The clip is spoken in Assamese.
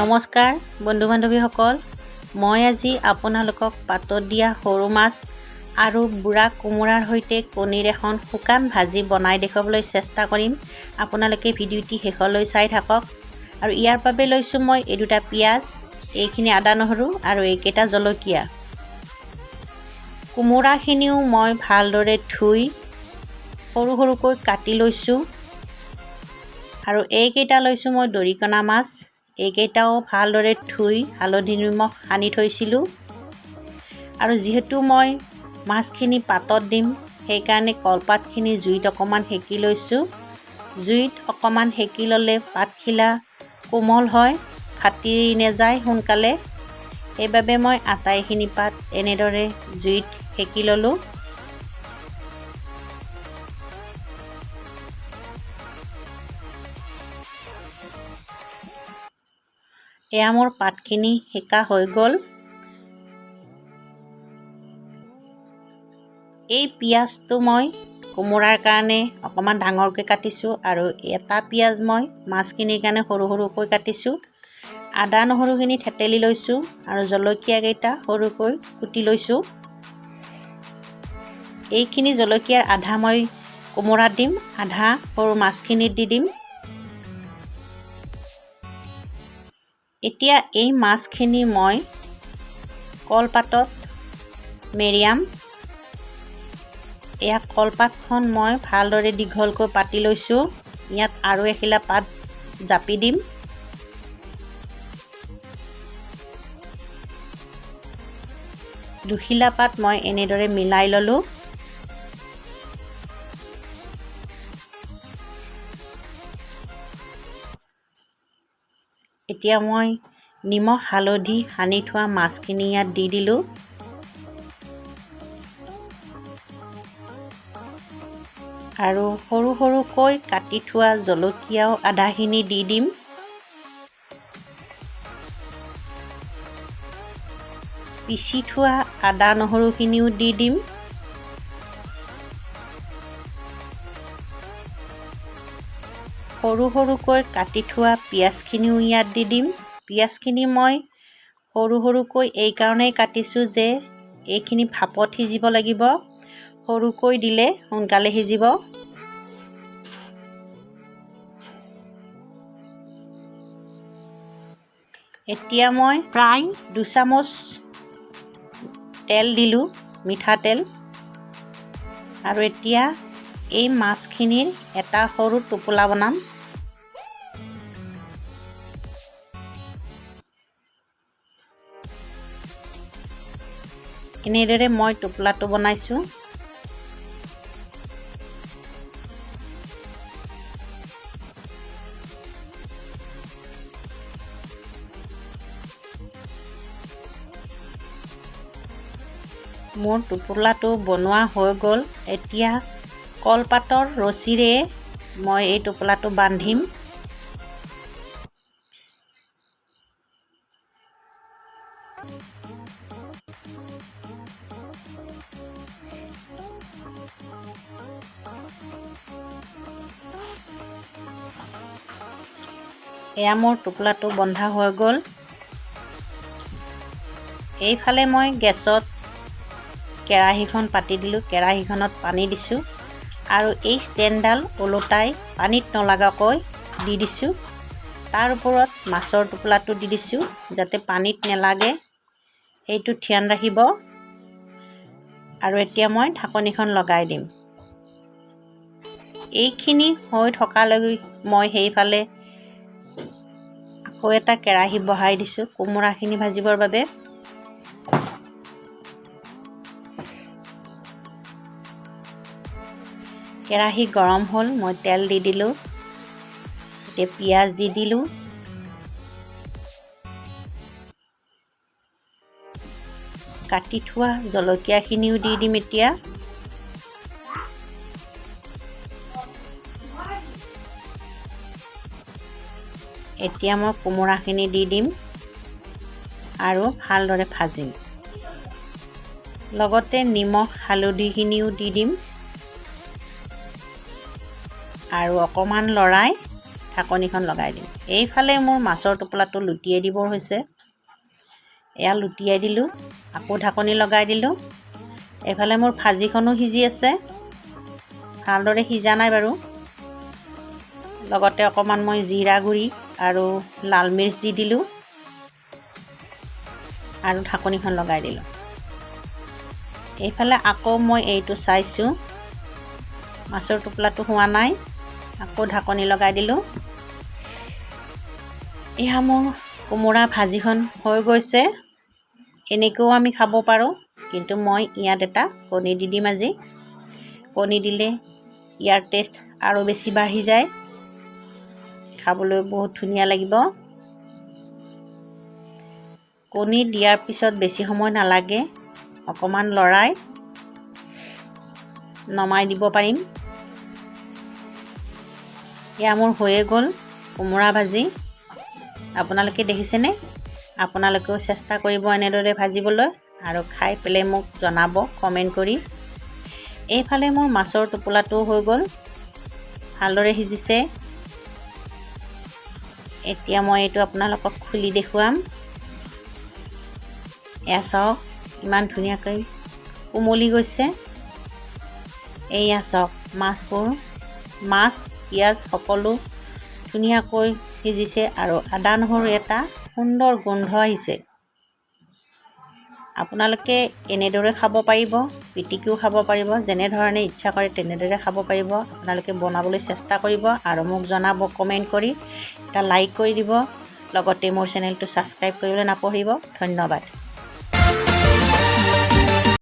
নমস্কাৰ বন্ধু বান্ধৱীসকল, মই আজি আপোনালোকক পাতত দিয়া সৰু মাছ আৰু বুঢ়া কোমোৰাৰ সৈতে কণীৰ এখন শুকান ভাজি বনাই দেখুৱাবলৈ চেষ্টা কৰিম। আপোনালোকে ভিডিঅ'টি শেষলৈ চাই থাকক। আৰু ইয়াৰ বাবে লৈছোঁ মই এই দুটা পিঁয়াজ, এইখিনি আদা নহৰু আৰু এইকেইটা জলকীয়া। কোমোৰাখিনিও মই ভালদৰে ধুই সৰু সৰুকৈ কাটি লৈছোঁ। আৰু এইকেইটা লৈছোঁ মই দৰিকণা মাছ, এইকেইটাও ভালদৰে ধুই হালধি নিমখ সানি থৈছিলোঁ। আৰু যিহেতু মই মাছখিনি পাতত দিম, সেইকাৰণে কলপাতখিনি জুইত অকণমান সেকি লৈছোঁ। জুইত অকণমান সেকি ল'লে পাতখিলা কোমল হয়, ফাটি নাযায় সোনকালে। সেইবাবে মই আটাইখিনি পাত এনেদৰে জুইত সেকি ল'লোঁ। এয়া মোৰ পাতখিনি সেকা হৈ গ'ল। এই পিঁয়াজটো মই কোমোৰাৰ কাৰণে অকণমান ডাঙৰকৈ কাটিছোঁ আৰু এটা পিঁয়াজ মই মাছখিনিৰ কাৰণে সৰু সৰুকৈ কাটিছোঁ। আদা নহৰুখিনি থেতেলি লৈছোঁ আৰু জলকীয়াকেইটা সৰুকৈ কুটি লৈছোঁ। এইখিনি জলকীয়াৰ আধা মই কোমোৰাত দিম, আধা সৰু মাছখিনিত দি দিম। এতিয়া এই মাছখিনি মই কলপাতত মেৰিয়াম। এয়া কলপাতখন মই ভালদৰে দীঘলকৈ পাতি লৈছোঁ। ইয়াত আৰু এখিলা পাত জাপি দিম। দুখিলা পাত মই এনেদৰে মিলাই ল'লোঁ। এতিয়া মই নিমখ হালধি সানি থোৱা মাছখিনি ইয়াত দি দিলোঁ। আৰু সৰু সৰুকৈ কাটি থোৱা জলকীয়াও আধাখিনি দি দিম। পিচি থোৱা আদা নহৰুখিনিও দি দিম। সৰু সৰুকৈ কাটি থোৱা পিঁয়াজখিনিও ইয়াত দি দিম। পিঁয়াজখিনি মই সৰু সৰুকৈ এইকাৰণেই কাটিছোঁ যে এইখিনি ভাপত সিজিব লাগিব, সৰুকৈ দিলে সোনকালে সিজিব। এতিয়া মই প্ৰায় দুচামুচ তেল দিলোঁ, মিঠাতেল। আৰু এতিয়া এই মাছখিনিৰ এটা সৰু টোপোলা বনাম। এনেদৰে মই টোপোলাটো বনাইছোঁ। মোৰ টোপোলাটো বনোৱা হৈ গ'ল। এতিয়া কলপাতৰ ৰছীৰে মই এই টোপোলাটো বান্ধিম। এয়া মোৰ টোপোলাটো বন্ধা হৈ গ'ল। এইফালে মই গেছত কেৰাহীখন পাতি দিলোঁ। কেৰাহীখনত পানী দিছোঁ আৰু এই ষ্টেণ্ডডাল ওলোটাই পানীত নলগাকৈ দি দিছোঁ। তাৰ ওপৰত মাছৰ টোপোলাটো দি দিছোঁ যাতে পানীত নেলাগে, সেইটো ধ্যান ৰাখিব। আৰু এতিয়া মই ঢাকনিখন লগাই দিম। এইখিনি হৈ থকালৈকে মই সেইফালে আকৌ এটা কেৰাহী বহাই দিছোঁ কোমোৰাখিনি ভাজিবৰ বাবে। কেৰাহী গৰম হ'ল, মই তেল দি দিলোঁ। এতিয়া পিঁয়াজ দি দিলোঁ। কাটি থোৱা জলকীয়াখিনিও দি দিম এতিয়া। এতিয়া মই কোমোৰাখিনি দি দিম আৰু ভালদৰে ভাজিম। লগতে নিমখ হালধিখিনিও দি দিম আৰু অকণমান লৰাই ঢাকনিখন লগাই দিম। এইফালে মোৰ মাছৰ টোপোলাটো লুটিয়াই দিবৰ হৈছে। এয়া লুটিয়াই দিলোঁ, আকৌ ঢাকনি লগাই দিলোঁ। এইফালে মোৰ ভাজিখনো সিজি আছে, ভালদৰে সিজা নাই বাৰু। লগতে অকণমান মই জিৰা গুড়ি আৰু লাল মিৰ্চ দি দিলোঁ আৰু ঢাকনিখন লগাই দিলোঁ। এইফালে আকৌ মই এইটো চাইছোঁ, মাছৰ টোপোলাটো হোৱা নাই, আকৌ ঢাকনি লগাই দিলোঁ। এয়া মোৰ কোমোৰা ভাজিখন হৈ গৈছে। এনেকৈও আমি খাব পাৰোঁ, কিন্তু মই ইয়াত এটা কণী দি দিম আজি। কণী দিলে ইয়াৰ টেষ্ট আৰু বেছি বাঢ়ি যায়, খাবলৈ বহুত ধুনীয়া লাগিব। কণী দিয়াৰ পিছত বেছি সময় নালাগে, অকণমান লৰাই নমাই দিব পাৰিম। এয়া মোৰ হৈয়ে গ'ল কোমোৰা ভাজি। আপোনালোকে দেখিছেনে? আপোনালোকেও চেষ্টা কৰিব এনেদৰে ভাজিবলৈ আৰু খাই পেলাই মোক জনাব কমেণ্ট কৰি। এইফালে মোৰ মাছৰ টোপোলাটোও হৈ গ'ল, ভালদৰে সিজিছে। এতিয়া মই এইটো আপোনালোকক খুলি দেখুৱাম। এয়া চাওক, ইমান ধুনীয়াকৈ কোমলি গৈছে। এয়া চাওক, মাছবোৰ, মাছ পিঁয়াজ সকলো ধুনীয়াকৈ সিজিছে আৰু আদা নহৰু এটা সুন্দৰ গোন্ধ আহিছে। আপোনালোকে এনেদৰে খাব পাৰিব, পিটিকিও খাব পাৰিব, যেনেধৰণে ইচ্ছা কৰে তেনেদৰে খাব পাৰিব। আপোনালোকে বনাবলৈ চেষ্টা কৰিব আৰু মোক জনাব কমেণ্ট কৰি, এটা লাইক কৰি দিব, লগতে মোৰ চেনেলটো ছাবস্ক্ৰাইব কৰিবলৈ নাপাহৰিব। ধন্যবাদ।